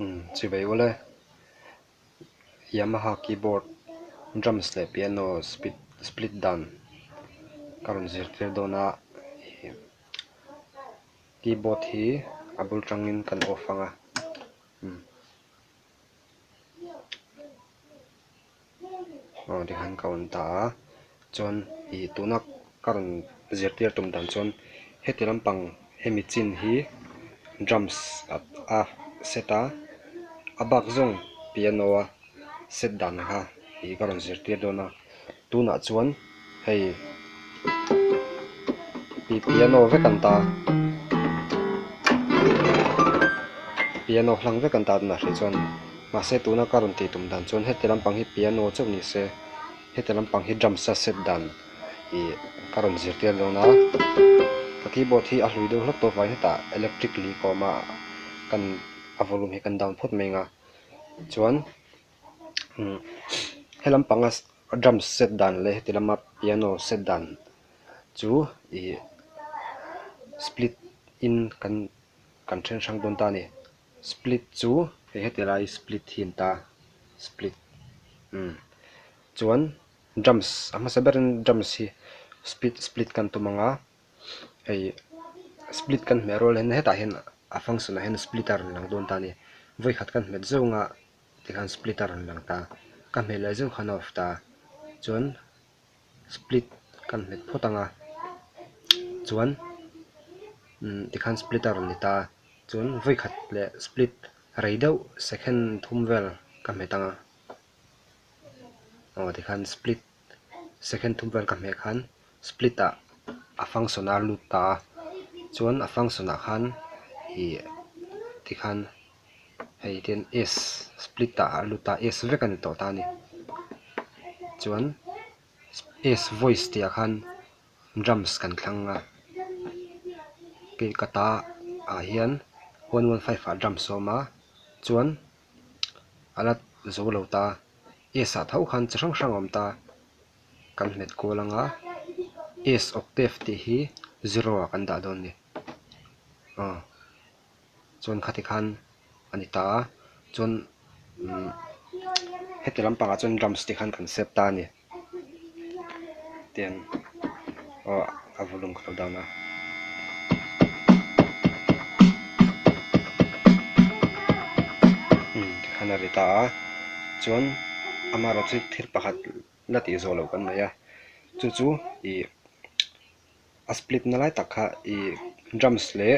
Umm chivei ule Yamaha keyboard drums leh piano spit split dan ka rawn zirtir dawn a ih keyboard hi a bul tangin kan off ang a umm aw tikhan ka on ta a chuan ih tuna ka rawn zirtir tum dan chuan heti lampang hemi chin hi drums a set a a bak zawng piano a set dan kha ih ka rawn zirtir dawn a tunah chuan hei ih piano vek an ta piano hlang vek an ta tunah hrih chuan. Mahse tuna ka rawn tih tum dan chuan heti lampang hi piano chauh ni se, heti lampang hi drums a set dan ih ka rawn zirtir dawn a. Ka keyboard hi a hlui deuh hlawk tawh avangin hetah electric li ka awm a, kan a volume hi kan down phawt mai ang a. Chuan umm he lampanga drums set dan leh heti lama piano set dan chu ih split in kan kan then hrang dawn ta a ni. Split chu hei heti lai split hi an ta split umm chuan drums a hmasa berin drums hi split split kan tum ang a hei split kan hmeh rual hian hetah hian a function ah hian split a rawn lang dawn ta a ni vawikhat kan hmet zeuh ang a tikhan split a rawn lang ta ka hmeh leh zeuh khan a off ta chuan split kan hmet phawt ang a chuan umm tikhan split a rawn ni ta. Chuan vawikhat leh split rei deuh second thum vel ka hmet ang a, aw tikhan split second thum vel ka hmeh khan split ah a function a lut ta a, chuan a function ah khan ih tikhan hei tian s split ah a lut ta s vek a ni tawh ta a ni chuan s voice tih ah khan. Drums kan thlang a kei ka ta ah hian one one five ah drums a awm a chuan a la zo lo ta s ah tho khan chi hrang hrang a awm ta kan hmet kual ang a s octave tih hi zero ah kan dah dawn a ni aw chuan khati khan a ni ta a chuan umm heti lampangah chuan drums te khan kan set ta a ni. Tian aw a volume ka lo down a. Umm tikhan a ri ta a chuan amaherawh chu thil pakhat la tih zawh loh kan nei a chu chu ih a split na lai tak kha ih drums leh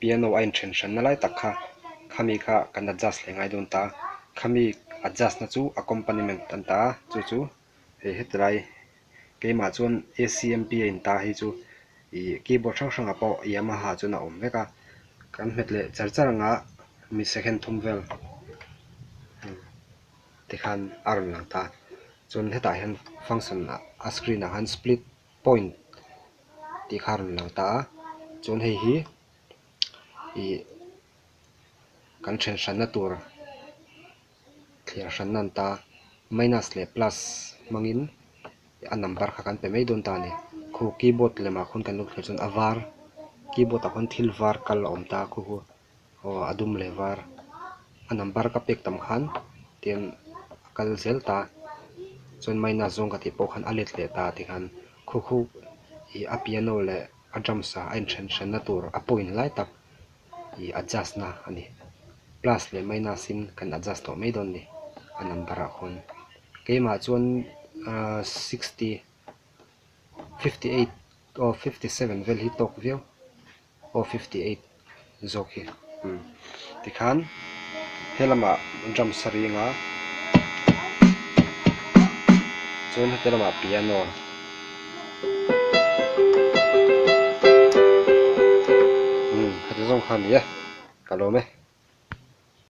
piano a inthen hran na lai tak kha khami kha kan adjust leh ngai dawn ta khami adjust na chu accompaniment an ta a chu chu hei heti lai keimah chuan A_C_M_P a in ta hei chu ih keyboard hrang hrangah pawh Yamaha chuan a awm vek a kan hmet leh char char anga mi second thum vel tikhan a rawn lang ta chuan hetah hian function a screen ah khan split. Point tih kha a rawn lang ta a chuan hei hi ih kan then hranna tur thliar hranna an ta minus leh plus hmangin a number kha kan pe mai dawn ta a ni khu keyboard lemah khawn kan lo thlir chuan a var keyboard ah khawn thil var kal a awm ta a khu khu. Aw a dum leh var a number ka pek tam khan tian a kal zel ta chuan minus zawng ka tih pawh khan a let leh ta tikhan khu khu ih a piano leh a drums ah a inthen hranna tur a point lai tak ih adjust na a ni plus leh minus in kan adjust tawh mai dawn a ni a number ah khawn keimah chuan ahh sixty fifty eight aw fifty seven vel hi tawk viau. Aw 58 zawk hi umm tikhan helamah drums a ring a chuan heti lamah piano umm heti zawng kha a ni e ka lawm e.